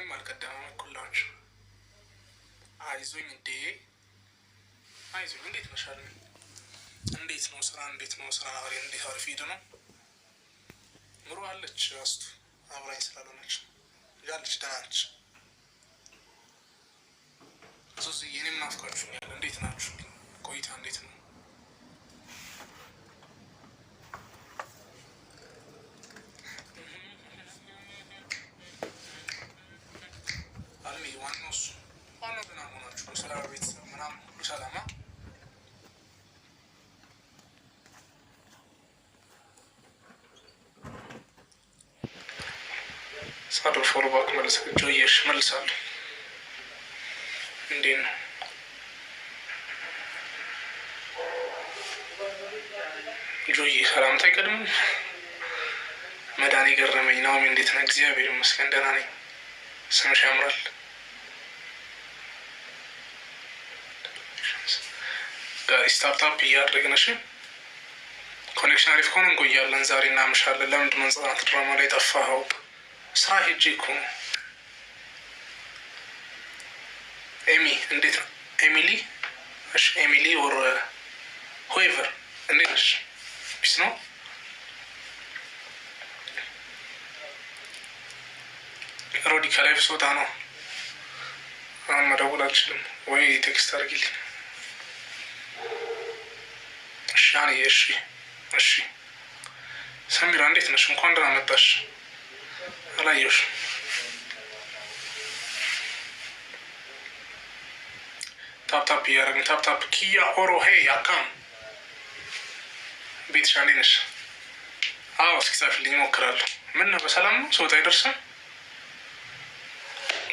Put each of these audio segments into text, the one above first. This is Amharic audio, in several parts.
ማንም አልቀደመም፣ እኩል ናችሁ። አይዞኝ እንዴ አይዞኝ። እንዴት ነሽ አልሚ? እንዴት ነው ስራ? እንዴት ነው ስራ? እንዴት አሪፍ ሄደ ነው? ምሩ አለች፣ አስቱ አብራኝ ስላልሆነች ያለች ደህና ነች። ሱዚ እኔም ናፍቃችሁኛል። እንዴት ናችሁ? ቆይታ እንዴት ነው? አልሚ ዋናው እሱ ዋናው ደህና መሆናችሁ ነው። ስራ፣ ቤተሰብ ምናምን ሁሉ ሰላማ። ሳዶ follow back መልስ ጆየሽ መልሳለሁ። እንዴት ነው ጆዬ? ሰላምታ አይቀድምም? መዳን የገረመኝ ናኦሚ፣ እንዴት ነህ? እግዚአብሔር ይመስገን ደህና ነኝ። ስምሽ ያምራል። Guys, tap tap እያደረግን እሺ። Connection አሪፍ ከሆነ እንቆያለን። ዛሬ እናምሻለን። ለምንድን ነው ጽናት ድራማ ላይ ጠፋኸው? ስራ ሄጄ እኮ ነው። ኤሚ እንዴት ነው? ኤሚሊ፣ እሺ ኤሚሊ or whoever እንዴት ነሽ? Peace ነው። ሮዲ ከ live ስወጣ ነው። አሁን መደወል አልችልም፣ ወይ text አድርጊልኝ። እሺ አንዬ፣ እሺ እሺ። ሰሚራ እንዴት ነሽ? እንኳን ደህና መጣሽ። አላየሁሽም። Tap tap እያደረግን tap tap። ኪያ ኦሮ hey አካም ቤትሻ እንዴት ነሽ? አዎ እስኪ ጻፊልኝ እሞክራለሁ። ምን ነው በሰላም ነው? ስወጣ አይደርስም።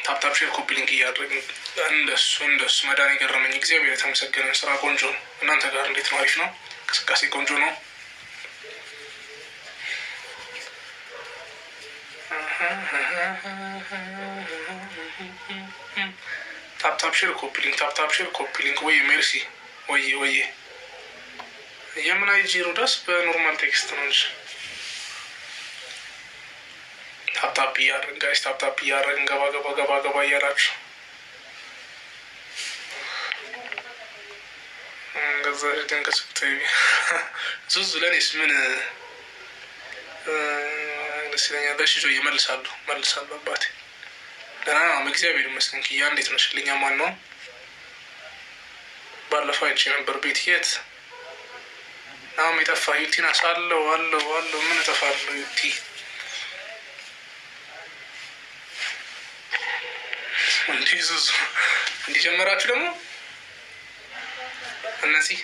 Tap tap, share, copy link እያደረግን እንደሱ እንደሱ። መዳን የገረመኝ እግዚአብሔር የተመሰገነ ስራ ቆንጆ ነው። እናንተ ጋር እንዴት ነው? አሪፍ ነው። እንቅስቃሴ ቆንጆ ነው። Tap tap, share, copy link, tap tap, share, copy link። ወይ ሜርሲ፣ ወይ ወይ የምን IG ሮዳስ በ normal text ነው እንጂ። Tap tap እያደረግን guys፣ tap tap እያደረግን ገባ ገባ ገባ ገባ እያላችሁ ገዛ ድንቅ ዙዙ ለእኔስ ምን ደስ ይለኛል። እሺ ጆዬ መልሳለሁ መልሳለሁ። አባቴ ደህና ነው እግዚአብሔር ይመስገን። ኪያ እንዴት ነሽ? ልኛ ማን ነው? ባለፈው አይቼ ነበር ቤት የት ናም የጠፋ ዩቲናስ አለው አለው አለው። ምን እጠፋለሁ ዩቲ እንዲህ ዙዙ እንዲህ ጀመራችሁ ደግሞ እነዚህ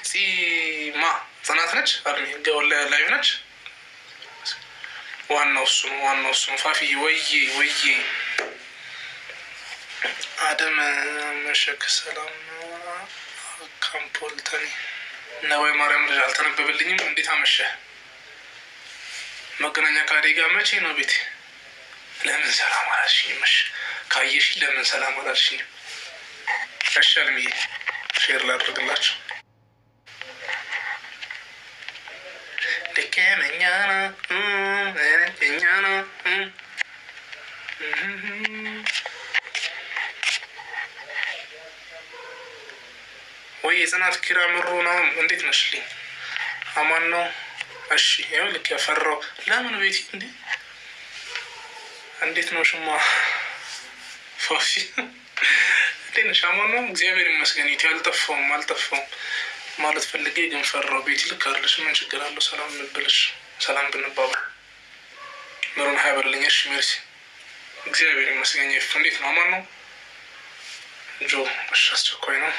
ማ ጽናት ነች live ነች። ዋናው እሱ ነው። ዋናው እሱ ነው። ፋፊ ወዬ ወዬ አደም መሸክ ሰላም ካምፖልተኒ ነባይ ማርያም ልጅ አልተነበበልኝም። እንዴት አመሸ? መገናኛ ካዴ ጋር መቼ ነው ቤቴ? ለምን ሰላም አላልሽኝም? እሺ ካየሽ ለምን ሰላም አላልሽኝም? እሺ አልምዬ share ላድርግላቸው። ደከመኛ ነው እኛ ነው። ወይ የጽናት ኪራ ምሩ ነው። እንዴት ነሽልኝ? አማን ነው። እሺ ይኸው ልክ ያፈራው ለምን ቤቲ እንዴ እንዴት ነው ሽማ ፋፊ እንዴት ነሽ? አማን ነው። እግዚአብሔር ይመስገን። ይቲ አልጠፋውም አልጠፋውም ማለት ፈልጌ ግን ፈራው። ቤቲ ልክ አለሽ። ምን ችግር አለው? ሰላም እንብልሽ ሰላም ብንባባል። ምሩን hi በልልኝ። እሺ ሜርሲ። እግዚአብሔር ይመስገን። ይፍ እንዴት ነው? አማን ነው። ጆ እሺ፣ አስቸኳይ ነው።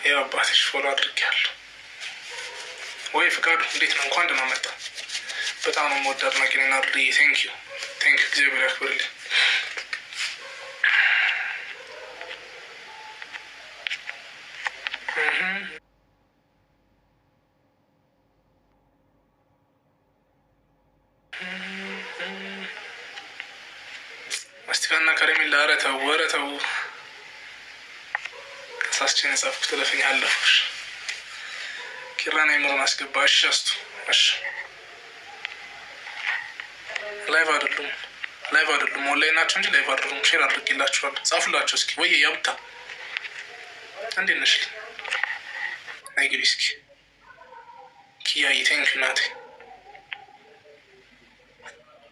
ያው አባትሽ follow አድርጌያለሁ። ወይ ፍቃዱ እንዴት ነው? እንኳን ደህና መጣ። በጣም ነው የምወድ አድናቂ ነኝ። አድርዬ thank you, thank you። እግዚአብሔር ያክብርልኝ። ማስቲካና ከረሜላ። ኧረ ተው፣ ኧረ ተው። ተሳስቼ የጻፍኩት ለፍኝ አለፍኩሽ። ኪራና የምሩን አስገባ። እሺ አስቱ፣ እሺ live አይደሉም። Live አይደሉም፣ ኦንላይን ናቸው እንጂ live አይደሉም። Share አድርጌላችኋል። ጻፉላቸው እስኪ። ወይ ያብታ እንዴት ነሽ? ነይ ግቢ እስኪ። ኪያዬ thank you እናቴ።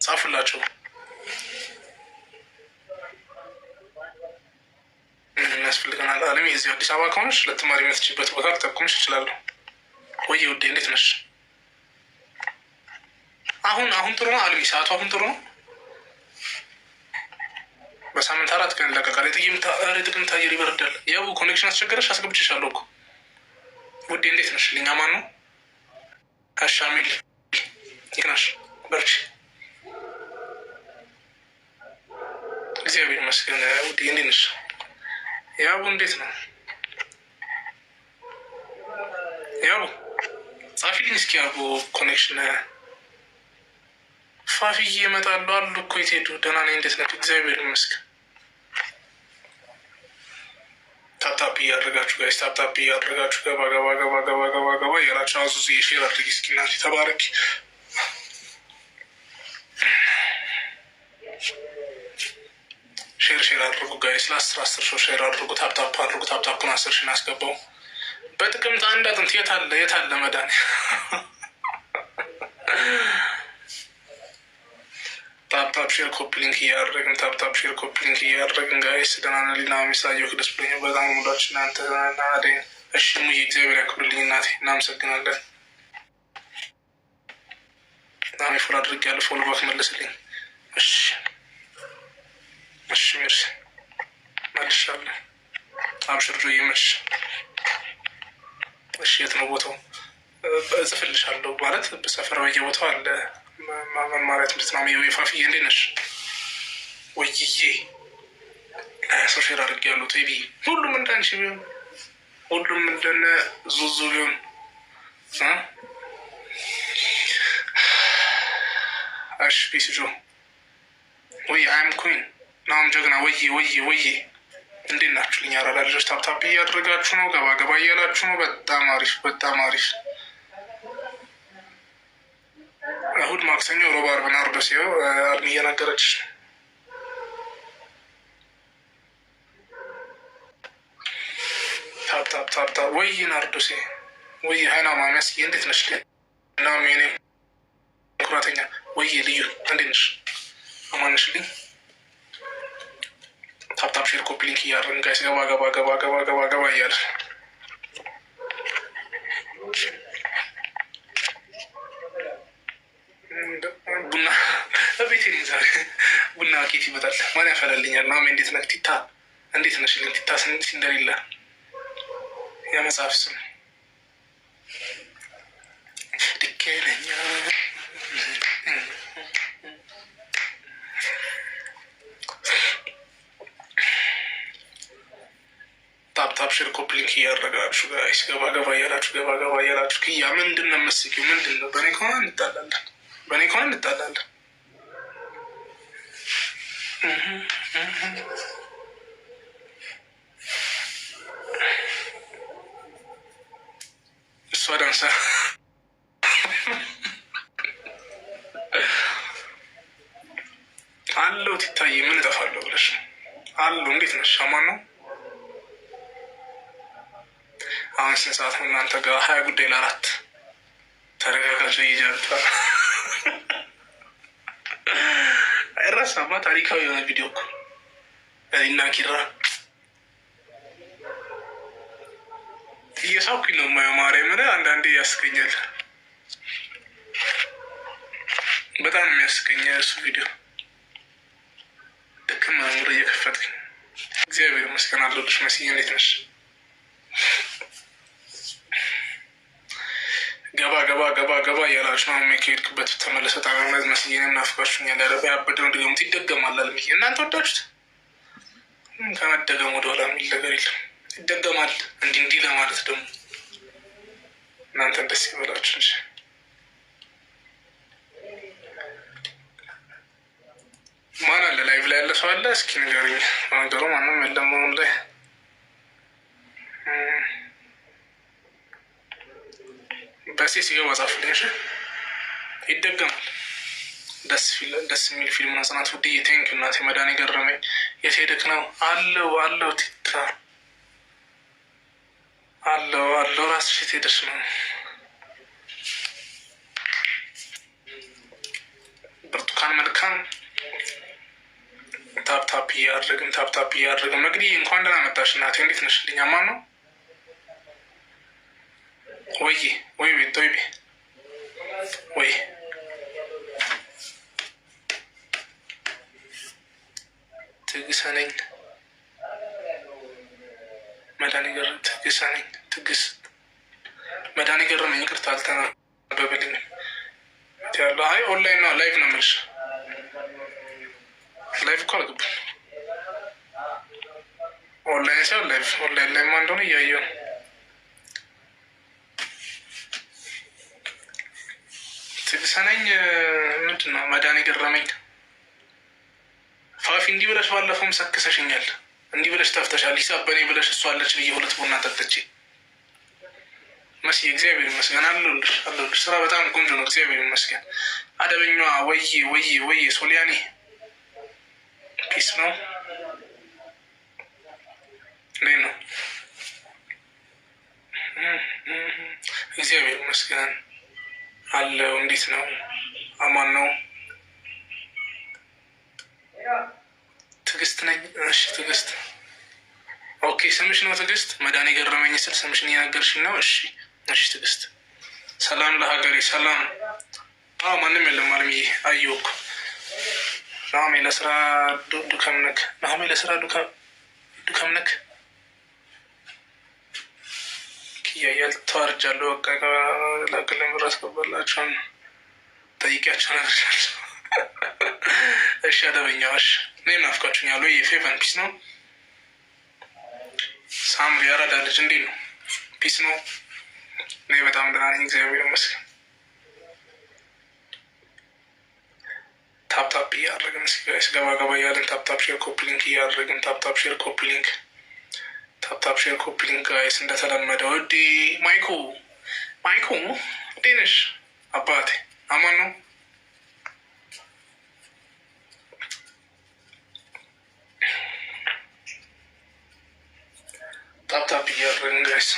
ጻፉላቸው። ምን ያስፈልገናል? አለሜ እዚሁ አዲስ አበባ ከሆነሽ ልትማሪ የምትችይበት ቦታ ልጠቁምሽ እችላለሁ። ወይ ውዴ እንዴት ነሽ? አሁን አሁን ጥሩ ነው አልሚ፣ ሰዓቱ አሁን ጥሩ ነው። በሳምንት 4 ቀን ይለቀቃል። የጥቅምት አየር ይበርዳል። ያው connection አስቸገረሽ፣ አስገብቼሻለሁ እኮ ውዴ። እንዴት ነሽ? ልኛ ማን ነው? አሻሚል ይቅናሽ፣ በርቺ። እግዚአብሔር ይመስገን ውዴ። እንዴት ነሽ? ያቡ እንዴት ነው? ያቡ ጻፊልኝ እስኪ። ያቡ connection ፋፊዬ እመጣለሁ አሉ እኮ የት ሄዱ? ደህና ነኝ። እንዴት ነህ? እግዚአብሔር ይመስገን። Tap tap እያደረጋችሁ guys፣ tap tap እያደረጋችሁ ገባ ገባ ገባ ገባ ገባ ገባ እያላችሁ አዙዝ share አድርጊ እስኪ እናቴ ተባረኪ። Share share አድርጉ guys፣ ለ10 10 ሰው share አድርጉ። Tap tap አድርጉ። Tap tap ኡን 10 ሺህ እናስገባው። በጥቅምት አንድ አጥንት የት አለ? የት አለ መድኃኒዓለም? Tap tap share copy link እያደረግን tap tap share copy link እያደረግን guys። ደህና ነን። ሊና ሚስላየሁ ደስ ብሎኛል በጣም ሙላችን እናንተ ናደ። እሺ ሙዬ እግዚአብሔር ያክብርልኝ እናቴ፣ እናመሰግናለን። ናሚ follow አድርጌያለሁ። Follow back መልስልኝ። እሺ እሺ merci መልሻለሁ። አብሽር ጆዬ መሽ። እሺ የት ነው ቦታው? እጽፍልሻለሁ ማለት በሰፈር በየቦታው አለ መማሪያ ትምህርት ነው። የፋፍዬ እንዴት ነሽ? ወይዬ ሰው share አድርጌያለሁ። ቴቢ ሁሉም እንዳንቺ ቢሆን ሁሉም እንደነ ዙዙ ቢሆን። እሺ ፒስ ጆ ወይ I'm queen ናም ጀግና ወይ ወይ ወይ እንዴት ናችሁ? ልኛ አራዳ ልጆች tap tap እያደረጋችሁ ነው። ገባ ገባ እያላችሁ ነው። በጣም አሪፍ በጣም አሪፍ። እሁድ፣ ማክሰኞ፣ ሮብ፣ ዓርብ ናርዶስ ይኸው አልሚ እየነገረች tap tap tap tap ወይ ናርዶሴ ወይ ሀይና ማሚያስ እንዴት ነሽ? ናሚ የኔ ኩራተኛ ወይ ልዩ እንዴት ነሽ? አማንሽልኝ። Tap tap share copy link እያደረግን guys ገባ ገባ ገባ ገባ ገባ ገባ እያለ ቡና በቤቴ ነኝ ዛሬ። ቡና ኬት ይመጣል? ማን ያፈላልኛል? ናሚ እንዴት ነህ? ቲታ እንዴት ነሽ? ቲታ ሲንደሪላ የመጽሐፍ ስም ድኬለኛ። Tap tap share copy link እያደረጋችሁ guys ገባ ገባ እያላችሁ ገባ ገባ እያላችሁ። ክያ ምንድን ነው የምትስቂው? ምንድን ነው? በእኔ ከሆነ እንጣላለን። በእኔ ከሆነ እንጣላለን። እሷ ዳንሳ አለው ትታይ ምን እጠፋለሁ ብለሽ አሉ። እንዴት ነሽ? አማን ነው። አሁን ስንት ሰዓት ነው እናንተ ጋር? 3:40። ተረጋጋቸው። እየጃልታ አይረሳማ። ታሪካዊ የሆነ ቪዲዮ እኮ እኔና ኪራ እየሳኩኝ ነው የማየው። ማርያምን አንዳንዴ ያስገኛል። በጣም የሚያስገኝ እሱ ቪዲዮ። ልክም መዝሙር እየከፈትኩኝ እግዚአብሔር ይመስገን አለሁልሽ። መስዬ እንዴት ነሽ? ገባ ገባ ገባ ገባ እያላችሁ ነው። ከሄድክበት ተመለሰ። በጣም መስዬ እኔም ናፍቃችሁኛል። ያለ ያበደው ድገሙት፣ ይደገማል አለምዬ። እናንተ ወዳችሁት ከመደገም ወደኋላ የሚል ነገር የለም። ይደገማል። እንዲህ እንዲህ ለማለት ደግሞ እናንተን ደስ ይበላችሁ እንጂ። ማን አለ? Live ላይ ያለ ሰው አለ? እስኪ ንገሩኝ። ነገሩ ማንም የለም አሁን ላይ። በሴ ሲገባ ጻፍልኝ። እሺ ይደገማል። ደስ የሚል ፊልም ነው። ጽናት ውድዬ thank you እናቴ። መዳን የገረመኝ የት ሄደክ ነው? አለው አለው ቲታ አለው አለው። ራስሽ የት ሄደሽ ነው? ብርቱካን መልካም tap tap እያደረግን tap tap እያደረግን። መግዲ እንኳን ደህና መጣሽ እናቴ። እንዴት ነሽልኝ? አማን ነው ወይ? ወይ ቤት ወይ ወይ ትግሰ ነኝ መዳን ገር ትግሰ ነኝ ትግስ መዳን ገረመኝ። ይቅርታ አልተነበበልኝም። ያለው አይ ኦንላይን ነው live ነው የምልሽ። Live እኮ አልገባም። ኦንላይን ሳይሆን live። Online ላይ ማን እንደሆነ እያየሁ ነው። ትግሰ ነኝ ምንድን ነው መዳን የገረመኝ ፋፊ እንዲህ ብለሽ ባለፈውም ሰክሰሽኛል። እንዲህ ብለሽ ተፍተሻል። ሂሳብ በእኔ ብለሽ እሷ አለች ብዬ ሁለት ቡና ጠጥቼ መስዬ እግዚአብሔር ይመስገን አለሁልሽ፣ አለሁልሽ። ስራ በጣም ቆንጆ ነው፣ እግዚአብሔር ይመስገን። አደበኛዋ ወዬ ወዬ ወዬ ሶሊያኔ peace ነው። እንዴት ነው? እግዚአብሔር ይመስገን አለው። እንዴት ነው? አማን ነው። ትዕግስት ነኝ። እሺ ትዕግስት፣ okay። ስምሽ ነው ትዕግስት? መዳን የገረመኝ ስል ስምሽን እየነገርሽኝ ነው። እሺ እሺ፣ ትዕግስት። ሰላም ለሀገሬ፣ ሰላም። አዎ ማንም የለም አለምዬ። አየሁ እኮ ናሆሜ ለስራ ዱከም ነክ፣ ናሆሜ ለስራ ዱከም ነክ። እያያል ተዋርጃለሁ። በቃ ላክልን ብር አስገባላቸው ጠይቂያቸው ነግሬያለሁ። እሺ አደበኛው፣ እሺ እኔም ናፍቃችሁኛል። ወይ የፌቨን peace ነው። ሳምሪ አራዳ ልጅ እንዴት ነው? Peace ነው። እኔ በጣም ደህና ነኝ፣ እግዚአብሔር ይመስገን። Tap tap እያደረግን እስኪ guys ገባ ገባ እያለን tap tap share copy link እያደረግን tap tap share copy link tap tap share copy link guys እንደተለመደው። እዴ ማይኩ ማይኩ እንዴት ነሽ አባቴ? አማን ነው። Tap tap እያደረግን guys።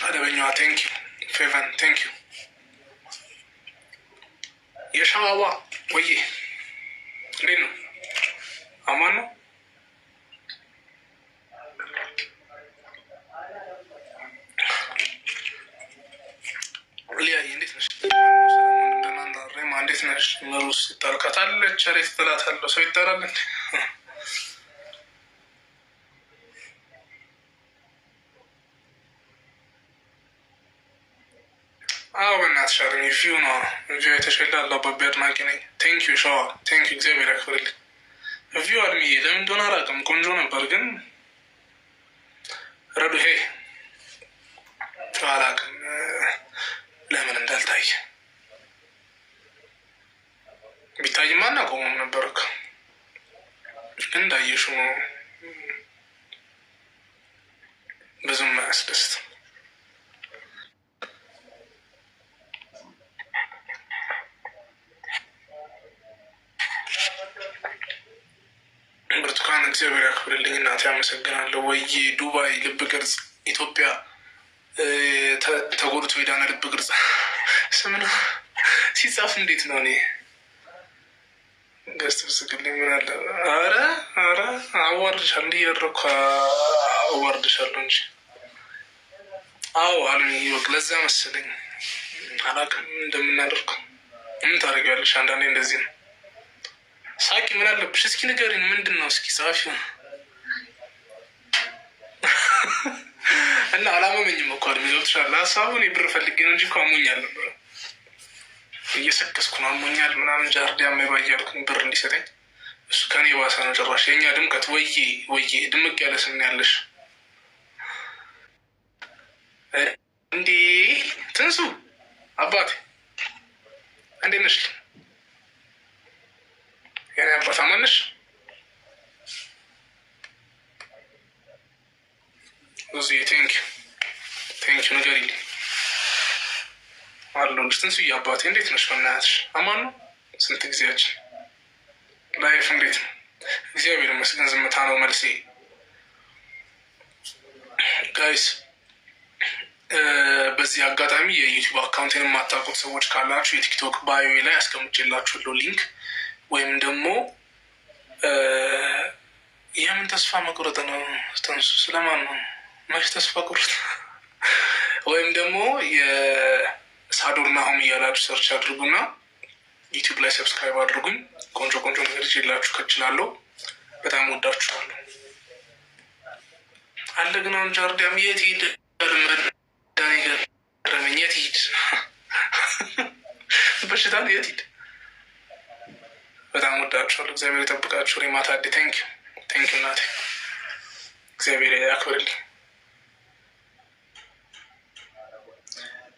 አደበኛዋ thank you ፌቨን thank you። የሸዋዋ ወዬ እንዴት ነው? አማን ነው። ሊያዬ እንዴት ነሽ? ሬማ እንዴት ነሽ? ምሩስ ይጣልቃታለች። ሬት ትላታለሁ። ሰው ይጣላል እንዴ? አዎ በእናትሽ አለኝ። View ነው view የተሸለ አለ። አባቢ አድናቂ ነኝ። Thank you ሸዋ thank you፣ እግዚአብሔር ያክብርልኝ። View አልሚዬ ለምን እንደሆነ አላውቅም፣ ቆንጆ ነበር ግን ረዱ ሄ አላውቅም ለምን እንዳልታየ። ቢታይማ አናቆመም ነበር እኮ ግን እንዳየሽው ነው። ብዙም አያስደስትም። ብርቱካን እግዚአብሔር ያክብርልኝ እናቴ፣ አመሰግናለሁ። ወዬ ዱባይ ልብ ቅርጽ ኢትዮጵያ ተጎድቶ የዳነ ልብ ቅርጽ ስም ነው ሲጻፍ እንዴት ነው? እኔ ገዝት ብስግልኝ ምን አለ? ኧረ ኧረ አዋርድሻለሁ፣ እንዲህ እያደረኩ አዋርድሻለሁ እንጂ። አዎ አሉኝ። በቃ ለዛ መሰለኝ አላውቅም እንደምናደርገው። ምን ታደርጊያለሽ? አንዳንዴ እንደዚህ ነው። ሳቂ ምን አለብሽ? እስኪ ንገሪን፣ ምንድን ነው? እስኪ ጸሐፊው እና አላመመኝም እኮ አድሜ ገብቶሻል። ሀሳቡ እኔ ብር ፈልጌ ነው እንጂ እኮ አሞኛል ነበረ። እየሰከስኩ ነው አሞኛል ምናምን ጃርዲ አሜባ እያልኩኝ ብር እንዲሰጠኝ እሱ ከኔ ባሰ ነው ጭራሽ። የእኛ ድምቀት ወዬ ወዬ ድምቅ ያለ ስም ነው ያለሽ እንዴ ትንሱ አባቴ እንዴት ነሽ? የኔ አባት አማን ነሽ? ዙዬ thank you thank you ንገሪልኝ። አለሁልሽ። ትንሱዬ አባቴ እንዴት ነሽ? በእናትሽ አማን ነው? ስንት ጊዜያችን። Life እንዴት ነው? እግዚአብሔር ይመስገን። ዝምታ ነው መልሴ። Guys፣ በዚህ አጋጣሚ የ YouTube account ኤን የማታውቁት ሰዎች ካላችሁ የ TikTok bio ላይ አስቀምጬላችኋለሁ link። ወይም ደግሞ የምን ተስፋ መቁረጥ ነው? ተንሱ ስለማን ነው? መች ተስፋ ቁረጥ? ወይም ደግሞ የሳዶር ናሆም እያላችሁ search አድርጉና YouTube ላይ subscribe አድርጉኝ። ቆንጆ ቆንጆ ነገር ይዤላችሁ ከችላለሁ። በጣም ወዳችኋለሁ። አለ ግን አሁን ጃርዲያም የት ሂድ? ገረመኝ። የት ሂድ? በሽታ የት ሂድ? በጣም ወዳችኋለሁ። እግዚአብሔር ይጠብቃችሁ። ሬማታ አዴ thank you, thank you እናቴ፣ እግዚአብሔር ያክብርልኝ።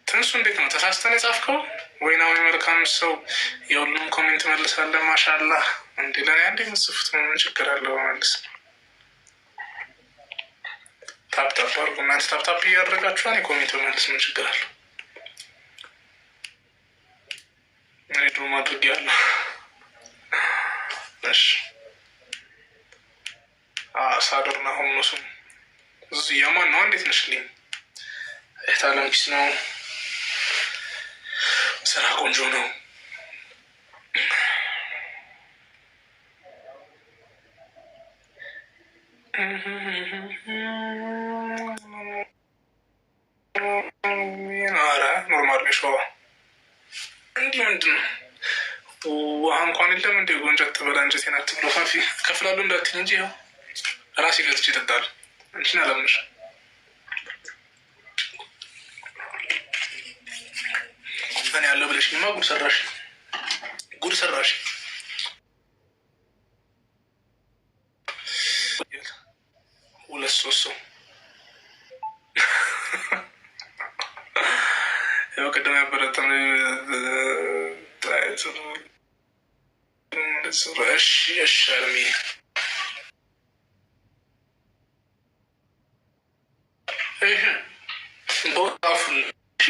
ትንሱ እንዴት ነው? ተሳስተን የጻፍከው? ወይናዊ መልካም ሰው፣ የሁሉም comment መልሳለን። ማሻላህ። እንዲ ለእኔ አንድ የምጽፉት ምን ችግር አለው? መልስ። Tap tap አድርጉ እናንተ፣ tap tap እያደረጋችሁ እኔ comment መልስ ምን ችግር አለው? እኔ ድሮ ማድረግ ያለው። እሺ፣ ሳዶር ናሆም ነው ስሙ። የማን ነው? እንዴት ነሽልኝ? እህት አለም peace ነው። ስራ ቆንጆ ነው። ኧረ normal ሸዋ እንዲህ ምንድን ነው? ውሃ እንኳን የለም እንደ ጎንጨት ትበላ እንጀቴን አትብሎ። ፋፊ ከፍላሉ እንዳትኝ እንጂ ይኸው ራሴ ገዝቼ እጠጣለሁ። አንቺን አላምንሽ። እኔ ያለው ብለሽኝማ ጉድ ሰራሽ፣ ጉድ ሰራሽ። ሁለት ሶስት ሰው ያው ቅድም ያበረታን። እሺ እሺ አለምዬ፣ እሺ በወጣፉ እሺ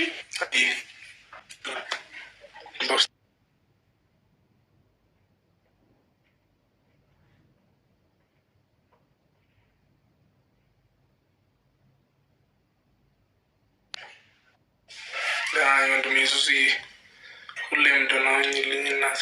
በውስጥ። ወንድሜ ዙዚ ሁሌም ደህና ሁኚልኝ እናት።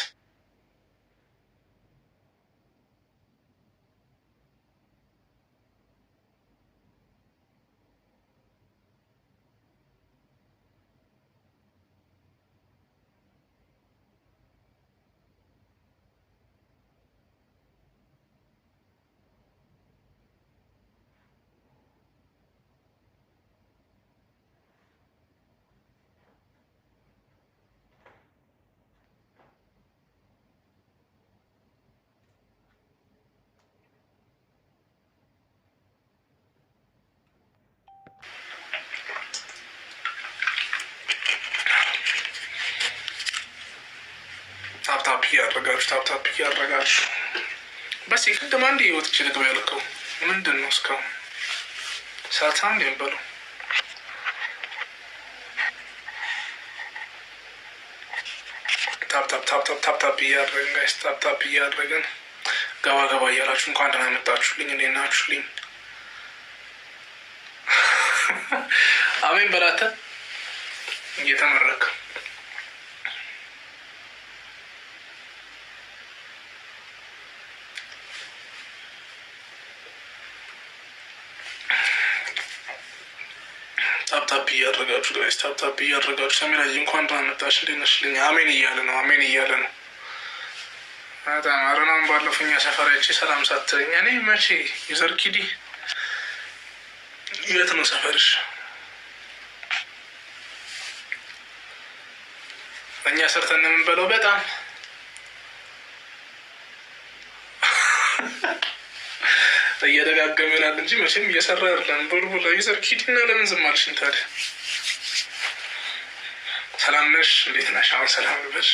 Tap tap እያደረጋችሁ፣ tap tap እያደረጋችሁ። በስ ቅድም አንድ ወጥቼ ልግባ ያልከው ምንድን ነው? እስካሁን ሰዓት አንድ የሚበለው tap tap tap tap tap tap እያደረግን guys፣ tap tap እያደረግን ገባ ገባ እያላችሁ እንኳን ደህና መጣችሁልኝ። እንዴት ናችሁልኝ? አሜን በላተ እየተመረክ tap tap እያደረጋችሁ guys፣ tap tap እያደረጋችሁ። ሰሚራዬ እንኳን ደህና መጣሽ፣ እንዴት ነሽልኝ? አሜን እያለ ነው፣ አሜን እያለ ነው። በጣም አረናውን ባለፈው እኛ ሰፈር አይቼ ሰላም ሳትለኝ እኔ መቼ user ኪዲ የት ነው ሰፈርሽ? እኛ ሰርተን የምንበለው በጣም እየደጋገመ ይላል እንጂ መቼም እየሰራ አይደለም። ቡልቡላ user ኪዲ እና ለምን ዝም አልሽኝ ታዲያ? ሰላም ነሽ? እንዴት ነሽ? አሁን ሰላም ልበልሽ።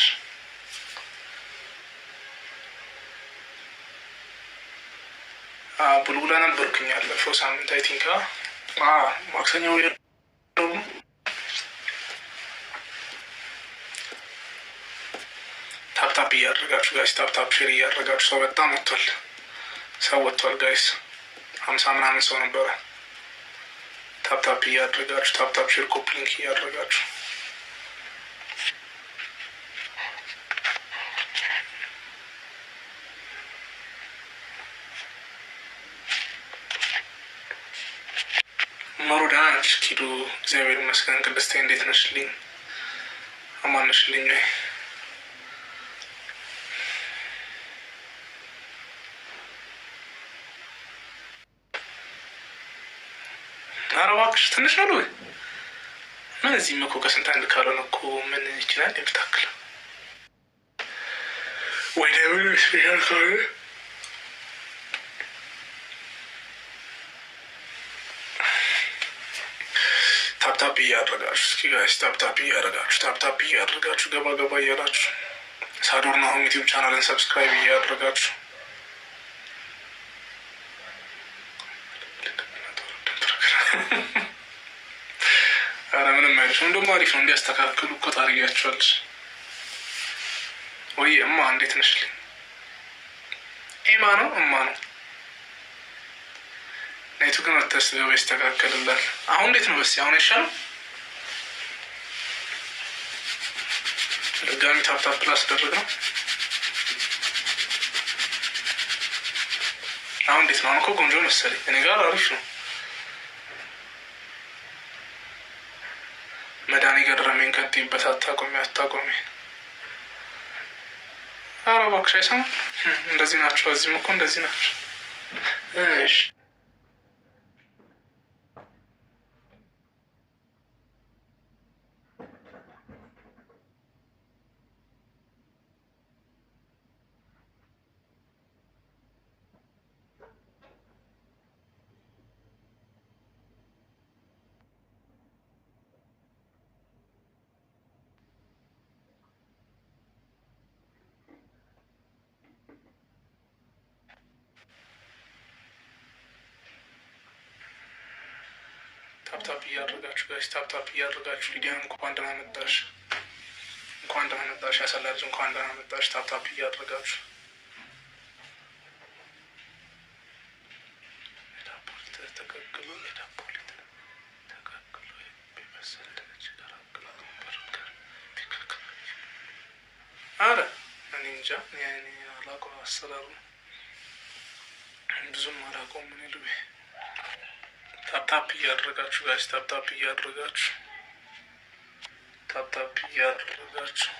ቡልቡላ ነበርኩኝ ያለፈው ሳምንት፣ I think ማክሰኞ ወይ ረቡዕ። እያደረጋችሁ guys፣ tap tap share እያደረጋችሁ። ሰው በጣም ወጥቷል። ሰው ወጥቷል guys። 50 ምናምን ሰው ነበረ። Tap tap እያደረጋችሁ፣ tap tap share copy link እያደረጋችሁ። መሩ ደህና ነች ኪዱ፣ እግዚአብሔር ይመስገን። ቅድስቴ እንዴት ነሽልኝ? አማን ነሽልኝ ወይ? ኧረ እባክሽ ትንሽ ነው ወይ? ምን እዚህም እኮ ከስንት አንድ ካልሆነ እኮ ምን ይችላል የምታክለው ወይ ደግሞ special ከሆነ። Tap tap እያደረጋችሁ እስኪ guys፣ tap tap እያደረጋችሁ፣ tap tap እያደረጋችሁ፣ ገባ ገባ እያላችሁ፣ ሳዶር ናሆም YouTube channel ን subscribe እያደረጋችሁ። ኧረ ምንም አይልሽም። እንደውም አሪፍ ነው። እንዲያስተካክሉ እኮ ታደርጊያቸዋለሽ። ወይ እማ እንዴት ነሽልኝ? ኤማ ነው እማ ነው። ኔቱ ግን ወጥተህ ስትገባ ይስተካከልላል። አሁን እንዴት ነው? በስ አሁን አይሻልም? ድጋሚ tap tap ላስደርግ ነው። አሁን እንዴት ነው? አሁን እኮ ቆንጆ መሰለኝ። እኔ ጋር አሪፍ ነው። መድኃኒ ገረመኝ። ቀጥይበት። አታቆሚ አታቆሚ። ኧረ እባክሽ አይሰማም። እንደዚህ ናቸው። እዚህም እኮ እንደዚህ ናቸው። እሺ። Tap tap እያደረጋችሁ guys፣ tap tap እያደረጋችሁ። ሊዲያ እንኳን ደህና መጣሽ፣ እንኳን ደህና መጣሽ። ያሰላጅ እንኳን ደህና መጣሽ። Tap tap እያደረጋችሁ። የዳቦ ሊጥ ተቀቅሎ፣ የዳቦ ሊጥ ተቀቅሎ ቢበስል ድንች ይቀላቅላል። በርገር። አረ እኔ እንጃ፣ እኔ አላውቀውም፣ አሰራሩ ብዙም አላውቀውም። እኔ ልቤ። Tap tap እያደረጋችሁ guys፣ tap tap እያደረጋችሁ፣ tap tap እያደረጋችሁ፣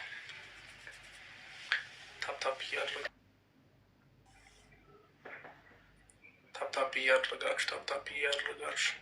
tap tap እያደረጋችሁ፣ tap tap እያደረጋችሁ፣ tap tap እያደረጋችሁ።